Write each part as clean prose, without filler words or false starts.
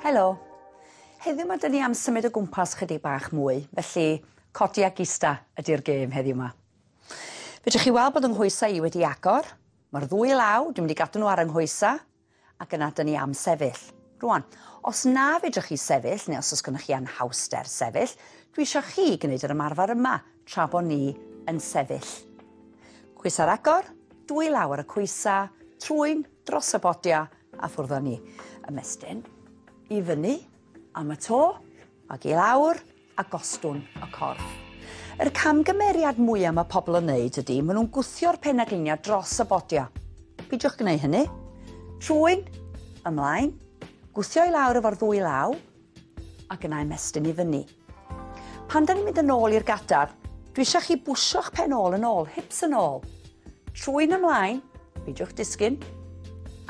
Helo. Heddiw 'ma 'dyn ni am symud o gwmpas chydig bach mwy, felly codi ag ista ydi'r gêm heddiw 'ma. Fedrwch chi weld bod 'y nghoesa i wedi agor, ma'r ddwy law, dwi'n mynd i gadw nhw ar 'y nghoesa, ac yna 'dyn ni am sefyll. Rwan, os na fedrwch chi sefyll, neu os oes gennych chi anhawster sefyll, dwi eisiau chi gwneud yr ymarfer yma tra bod ni yn sefyll. Coesa ar agor, dwy law ar y coesa, trwyn dros y bodia, a ffwrdd â ni. Ymestyn i fyny am y to ac i lawr a gostwn y corff. Yr camgymeriad mwyaf mae pobl yn wneud ydy, maen nhw'n gwthio'r penagliniau dros y bodia. Peidiwch gwneud hynny. Trwyn, ymlaen, gwthio i lawr efo'r ddwy law, ac yna ymestyn i fyny. Pan da ni'n mynd yn ôl i'r gadar, dwi eisiau chi bwsio'ch pen ôl yn ôl, hips yn ôl. Trwyn ymlaen, peidiwch disgyn,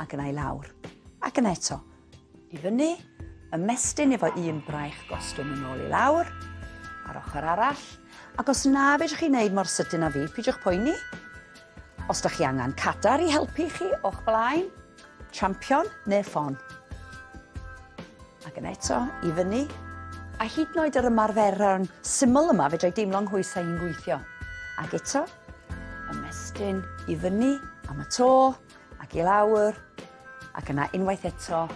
ac yna i lawr. Ac yna eto, i fyny, ymestyn efo un braich gostwng yn ôl i lawr, a'r ochr arall. Ac os na fedrwch chi wneud mor sydyn â fi, peidiwch poeni. Os da chi angen cadar i helpu chi o'ch blaen, champion neu ffon. Ac yn eto, i fyny. A hyd yn oed yr ymarferon syml yma, fedra i deimlo nghoesau i'n gweithio. Ac eto, ymestyn i fyny am y to, ac i lawr, ac yna unwaith eto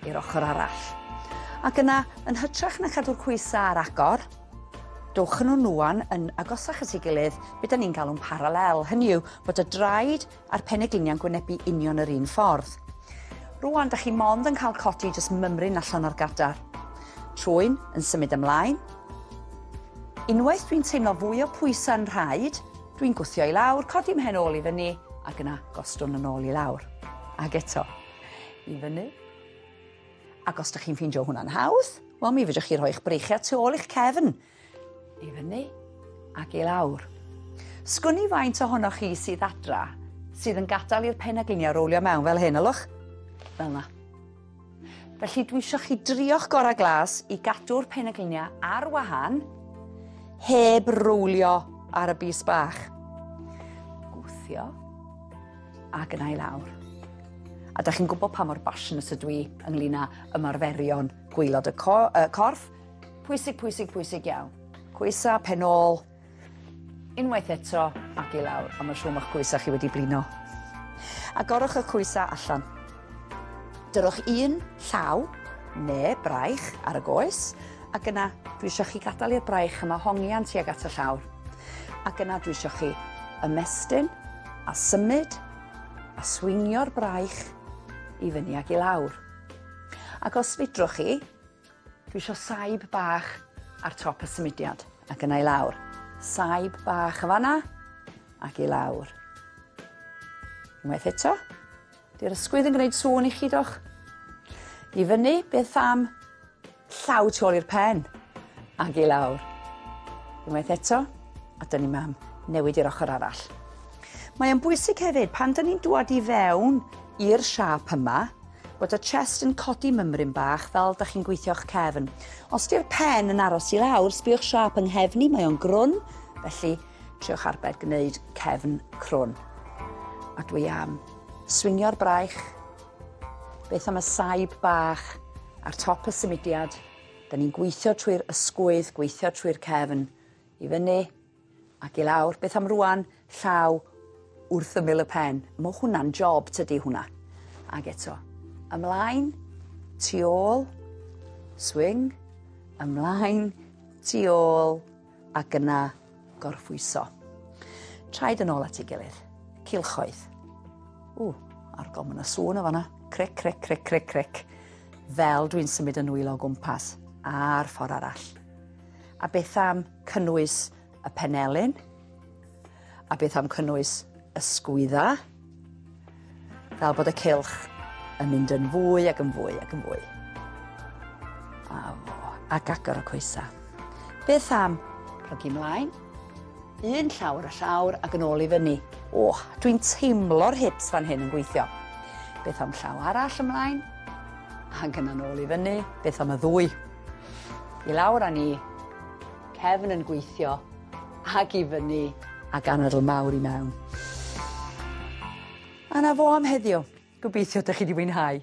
i'r ochr arall. Ac yna, yn hytrach na chadw'r coesau ar agor, dowch nhw nwan yn agosach at ei gilydd, be da ni'n galw'n paralel. Hynny yw, bod y draed a'r penegliniau'n gwynebu union yr un ffordd. Rwan, da chi mond yn cael codi jyst mymryn allan o'r gadar. Trwyn yn symud ymlaen. Unwaith dwi'n teimlo fwy o pwysau yn rhaid, dwi'n gwthio i lawr, codi mhen ôl i fyny, ac yna gostwn yn ôl i lawr. Ac eto, i fyny. Ac os ydych chi'n ffeindio hwnna'n hawdd, wel mi fedrwch chi rhoi'ch breichiau tu ôl i'ch cefn. I fyny ac i lawr. Sgwn i faint ohonoch chi sydd adra sydd yn gadael i'r penagliniau rowlio mewn fel hyn, ylwch? Fel yna. Felly dwi eisiau chi drio'ch gorau glas i gadw'r penagliniau ar wahân, heb rowlio ar y bys bach. Gwthio ac yna i lawr. A da chi'n gwybod pa mor passionate ydw i ynglyn â ymarferion gwaelod y corff. Pwysig, pwysig, pwysig iawn. Coesa, pen ôl, unwaith eto ac i lawr. A mae'n siŵr ma'ch coesa chi wedi blino. Agorwch y coesa allan. Dyrwch un llaw neu braich ar y goes, ac yna dwi eisiau chi gadael i'r braich yma hongian tuag at y llawr. Ac yna dwi eisiau chi ymestyn a symud a swingio'r braich i fyny ac i lawr. Ac os fedrwch chi, dwi eisiau saib bach ar top y symudiad ac yna i lawr. Saib bach yn fanna ac i lawr. Unwaith eto. Di'r ysgwydd yn gwneud sŵn i chi, doch? I fyny, beth am llaw tu ôl i'r pen? Ac i lawr. Unwaith eto, a dyn ni mam newid i'r ochr arall. Mae o'n bwysig hefyd, pan dyn ni'n dŵad i fewn i'r siâp yma, bod y chest yn codi mymryn bach fel da chi'n gweithio'ch cefn. Os di'r pen yn aros i lawr, sbiwch siâp yng nghefn i, mae o'n grwn, felly triwch arbed gwneud cefn crwn. A dwi am swingio'r braich, beth am y saib bach ar top y symudiad. Da ni'n gweithio trwy'r ysgwydd, gweithio trwy'r cefn, i fyny ac i lawr. Beth am rwan llaw wrth ymyl y pen? Mae hwnna'n job tydi hwnna. Ac eto, ymlaen, tu ôl, swing, ymlaen, tu ôl, ac yna gorffwyso. Traed yn ôl at ei gilydd. Cylchoedd. Ww, argol, mae yna sŵn o fanna. Cric, cric, cric, cric, cric. Fel dwi'n symud y nwylo o gwmpas a'r ffordd arall. A beth am cynnwys y penelin? A beth am cynnwys y sgwydda? Fel bod y cylch yn mynd yn fwy ac yn fwy ac yn fwy. A fo, ac agor y coesa. Beth am plygu mlaen? Un llaw ar y llawr ac yn ôl i fyny. O, dwi'n teimlo'r hips fan hyn yn gweithio. Beth am llaw arall ymlaen? Ac yna'n ôl i fyny. Beth am y ddwy? I lawr â ni. Cefn yn gweithio. Ac i fyny. Ac anadl mawr i mewn. A na fo am heddiw. Gobeithio ydych chi wedi mwynhau.